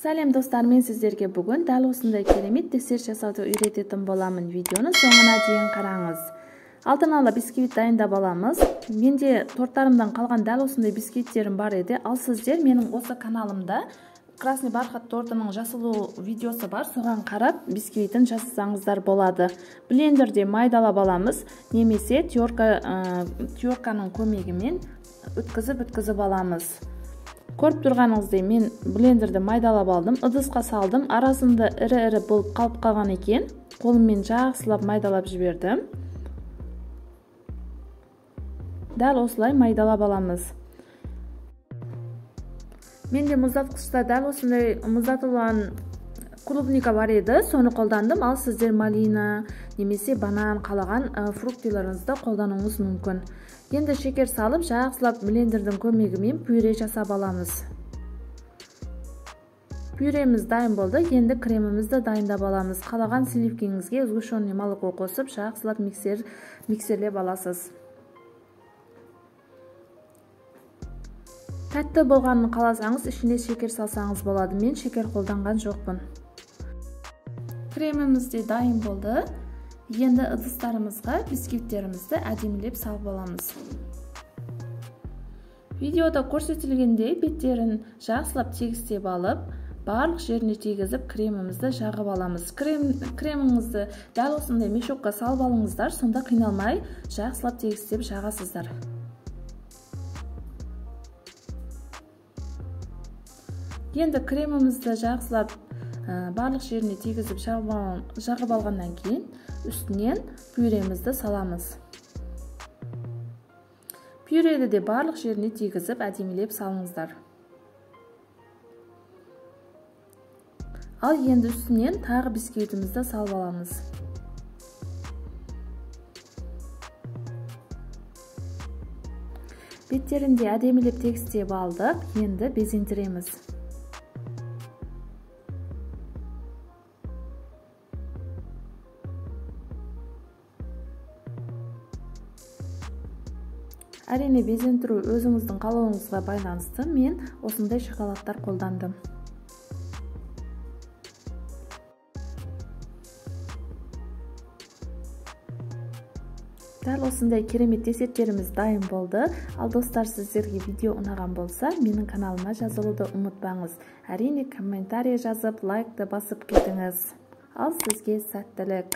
Сәлем достар, мен сіздерге бүгін дәл осындай керемет десерт жасауды үйрететін боламын. Видеоны соңына дейін қараңыз. Алдын ала бисквит дайындап аламыз. Менде торттарымдан қалған дәл осындай бисквиттерім бар еді. Ал сіздер менің осы каналымда Красный бархат тортының жасалу видеосы бар, соған қарап бисквитін жасасаңыздар болады. Блендерде майдалап аламыз, немесе терканың көмегімен өткізіп аламыз. Көріп тұрғаныңыздай мен блендерді майдалап алдым, ыдысқа салдым, арасында ірі-ірі болып қалып қалған екен. Қолыммен жақсылап майдалап жібердім. Дәл осылай майдалап аламыз. Менде мұздатқышта дәл осындай мұздатылған клубника бар еді, соны қолдандым. Ал сіздер малина немесе банан қалаған фруктиларыңызды қолдануыңыз мүмкін. Енді шекер салып, жақсылап блендердің көмегімен пюре жасап аламыз. Пюреміз дайын болды. Енді кремімізді дайындап аламыз. Қалаған сливкеңізге сгущенный молоко қосып, жақсылап миксерлеп аласыз. Тәтті болғанын қаласаңыз, ішіне шекер салсаңыз болады. Мен шекер қолданған жоқпын. Креміміз де дайын болды. Енді ыдыстарымызға бисквиттерімізді әдемілеп салып аламыз. Видеода көрсетілгендей беттерін жақсылап тегістеп алып, барлық жеріне тегізіп кремімізді жағып аламыз. Креміңізді дәл осындай мешокқа салып алыңыздар, сонда қиналмай жақсылап тегістеп жағасыздар. Енді кремімізді жақсылап барлық жеріне тегізіп жағып алғаннан кейін үстінен пюремізді саламыз. Пюрені де барлық жеріне тегізіп әдемілеп салыңыздар. Ал енді үстінен тағы бисквитімізді салып аламыз. Беттерін де әдемілеп тегістеп алдық, енді безендіреміз. Әрине, безендіру өзіңіздің қалауыңызға байланысты. Мен осындай шоколадтар қолдандым. Дәл осындай керемет десерттеріміз дайын болды. Ал достар, сіздерге видео ұнаған болса, менің каналыма жазылуды ұмытпаңыз. Әрине, комментарий жазып, лайкты басып кетіңіз. Ал сізге сәттілік.